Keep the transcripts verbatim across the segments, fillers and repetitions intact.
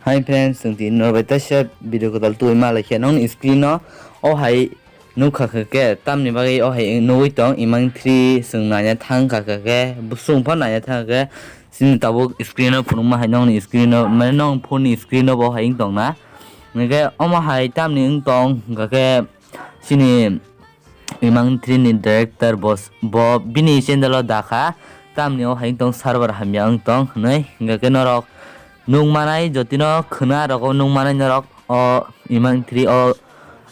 Hi friends, chwng tini norok bai teisa video kwtal tubui ma lai khe nokni screen o, o hai nukha khe khe tamni bagwi o hai nugwi tong, Imang three chwng naina thang kha khe khe, bwswng pho naina thang kha khe, chini tabuk screen o phunukma hai nokni screen o, mane nokni phone ni screen o bo hai wng tong na. Hwnkhe omo hai tamni wng tong hwnkha khe chini Imang three ni director bo, bo bini channel o dakha, tamni o hai wng tong server hamya wng tong hwnwi. Hwnkha khe norok nukmanai jotino khwna rogo nukmanai norok o Imang three o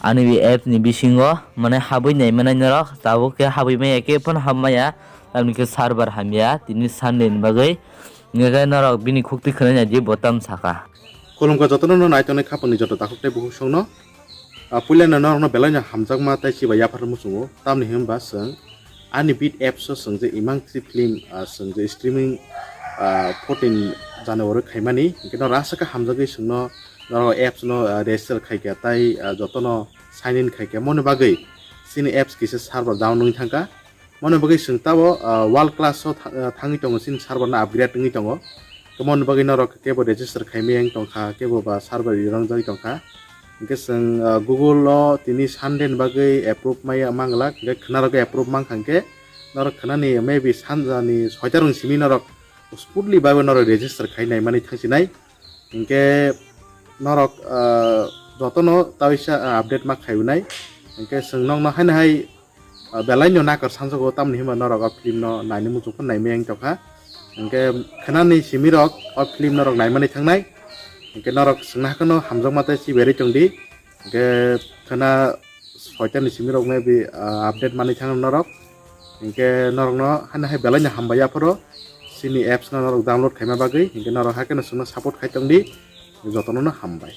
ani bi apps ni bisingo mane habwi naimanai norok tabuk khe habwi maya khe phano hab maya, tamni khe server hamya tini Sunday ni bagwi. Hwnkha khe norok bini khukti khwnai naidi bo tam sakha. Khulumkha jotono no naitongnai khapangni joto takhuk tei bukhuk songno. Ah, puilano norokno belaino hamjakma tei chibai yaphar muchungo, tamni hwnba chwng ani bit apps o chwng je Imang three film, ah, chwng je streaming, ah, fourteen January khaimani, hwnkhe norok aswkhe hamjagwi chwngno norok apps no, ah, register khaikha tei, ah, jotono sign in khaikha, moni bagwi chini apps kisa server down wngwi thangkha. Moni bagwi chwng tabo, ah, world class o tha-, ah, thangwi tongo, chini server no upgrade wngwi tongo. Moni bagwi norok kebo register khaimaya wng tongkha, kebo ba server rirok wng tongkha. Hwnkhe chwng, ah, Google o tini Sunday ni bagwi approve maya manglak, hwnkhe khwna rok approve mankha hwnkhe norok khwnani maybe sanjani soita rok simi norok smoothly bagwi norok register khai naimani thangsinai. Hwnkhe norok, ah, jotono taisa, ah, update ma khaiwi nai. Hwnkhe chwng nokno haino hai, ah, belaino nakar sanjago, tamni hwnba norok o film no naini muchung phano naimaya wng tongkha. Hwnkhe khwnani simi rok o film norok naimani thangnai. Hwnkhe norok chwngno hakhwno hamjakma tei chibai rwi tongdi. Hwnkhe khwna soita ni simi rok maybe, ah, update manwi thang norok. Hwnkhe norokno haino hai belaino hambai yapharo chini apps no norok download khaima bagwi. Hwnkhe norok hakheno chwngno support khai tongdi, jotono no hambai.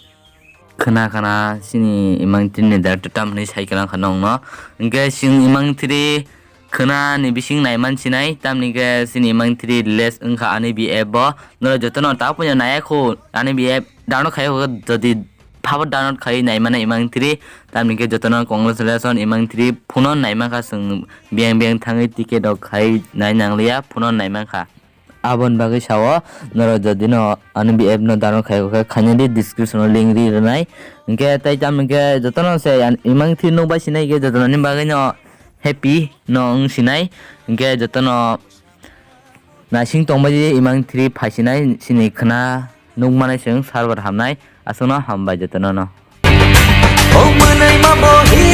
Khwna khwna chini Imang three ni director tam hwnwi sai kwlang kha nokno. Hwnkhe chwng Imang three khwnani bising naiman sinai, tamni khe chini Imang three release wngkha ani bi app bo. Norok jotono ta puino naiya khu ani bi app download khai kho, jodi phabo download khai naimano Imang three, tamni khe jotono congratulations Imang three, phuno naimankha chwng biyang biyang thangwi ticket rok khai nai nangliya, phuno naimankha. Aboni bagwi sao, norok jodi no ani bi app no download khai kha khaina di, description o link ri rwnai. Hwnkhe tei tamni khe jotono se an Imang three nukbai sinai khe jotono ni bagwi no happy no wng sinai. Hwnkhe jotono naising tongbai di Imang three phaisinai chini khwna nukmanai chwng server hamnai, aswkno hambai jotono no. O mwnai ma bo hi.